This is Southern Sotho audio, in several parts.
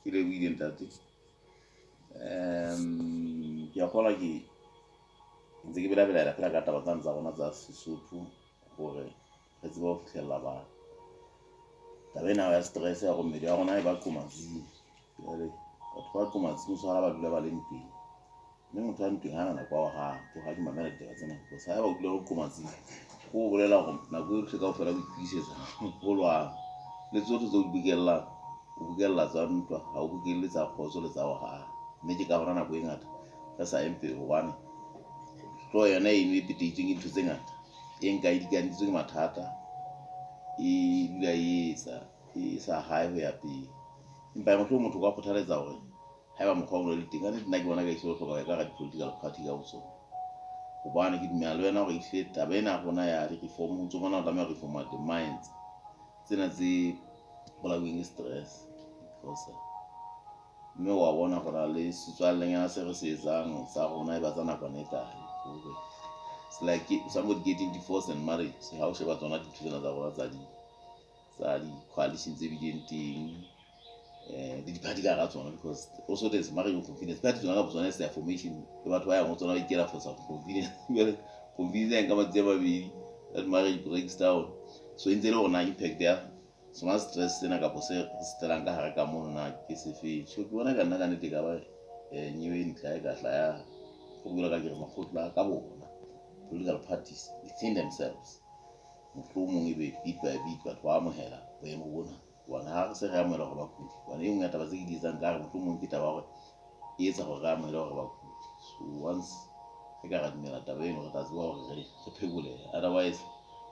Ke lebohile, ntate. Ke a kgolwa ke ntse ke bela-belaela fela ka taba tsane tsa rona tsa Sesotho hore re tsebe ho fihlella batho. Taba ena ya stress ya hore mmele ya rona e ba qomatsing. Jwale batho ba qomatsing o ba dula ba le ntweng. Mme motho a ntweng hana nako ya ho haha. Ke ha ke mamela ditaba tsena because haeba o dula o le qomatsing, ho bolela hore nako yohle kaofela o itokisetsa ho lwana. Le tsohle tse o di bokellang, o bokella tsa ntwa, ha o bokelle tsa kgotso le tsa ho haha. Mme ke ka hona nako e ngata re sa yeng pele hobane hlooho yona eno e peteditsweng ke ntho tse ngata, e nka e dikaditswe ke mathata, e dula e etsa e sa hae ho ya pele. Empa mohlomong motho o ka kgothaletsa hore haeba mokgwa o le teng, ka nnete nna ke bona ka ehlile ho hloka ho ya ka hara di-political party ka botsona. Hobane ke dumela le wena hore ehlile taba ena ya rona ya di-reform, ho ntso bona ho tlameha ho reform-a the minds tsena tse bolauweng ke stress. Because mme wa bona hore le setswallenyana se re se etsang sa rona e ba tsa nakwana e kae. Hore it's like somebody getting divorced and married. Ha o sheba tsona dintho tsena tsa rona tsa di-coalition tse bileng teng, le di-party ka hara tsona, because also there's marriage of convenience. Party tsona ka botsona is their formation, le batho ba yang ho tsona ba ikela for some convenience. Jwale convenience ya nka matsatsi a mabedi, that marriage breaks down. So e ntse e le hore na impact ya sona stress sena kapo se re se tlelang ka hare ka mono na ke sefeng. So ke bona ka nna ka nnete e ka ba nyewe e ntle ha e ka hlaya go jwalo ka ke re makgotla ka bona political parties within themselves, mohlomong e be bit by bit batho ba amohela boemo bona. Hobane ha re se re amohela hore bakudi, hobane e nngwe ya taba tse ke di etsang ka re mohlomong ke taba ya hore e etsa hore re amohele hore bakudi. So once re ka ra dumela taba eno, re tla tseba hore re phekolehe. Otherwise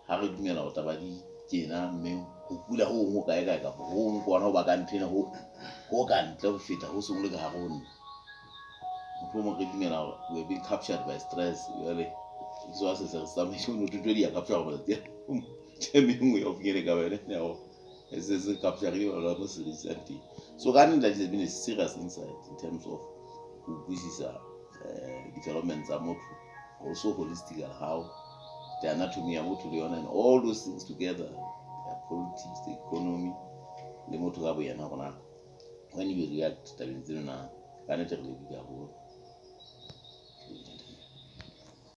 ha re dumela hore taba di tjena, mme ho kula ho hong ho kae kae kapa ho hong ke hona ho bakang ntho ena ho ka ntle ho feta ho seng ho le ka hare ho nna, mohlomong re dumela hore we have been captured by stress. Jwale ke sona se se re tsamaise o ntho di ya capture hore matsatsi a term e nngwe ya ho finyele ka yona ya hore se se capture ba mo sebedisang teng. So ka nnete it has been a serious insight in terms of ho utlwisisa development tsa motho, also holistically how the anatomy ya motho le yona and all those things together, the politics, the economy le motho ka boyena, hore na when you react tabeng tseno na. Ka nnete re lebile haholo.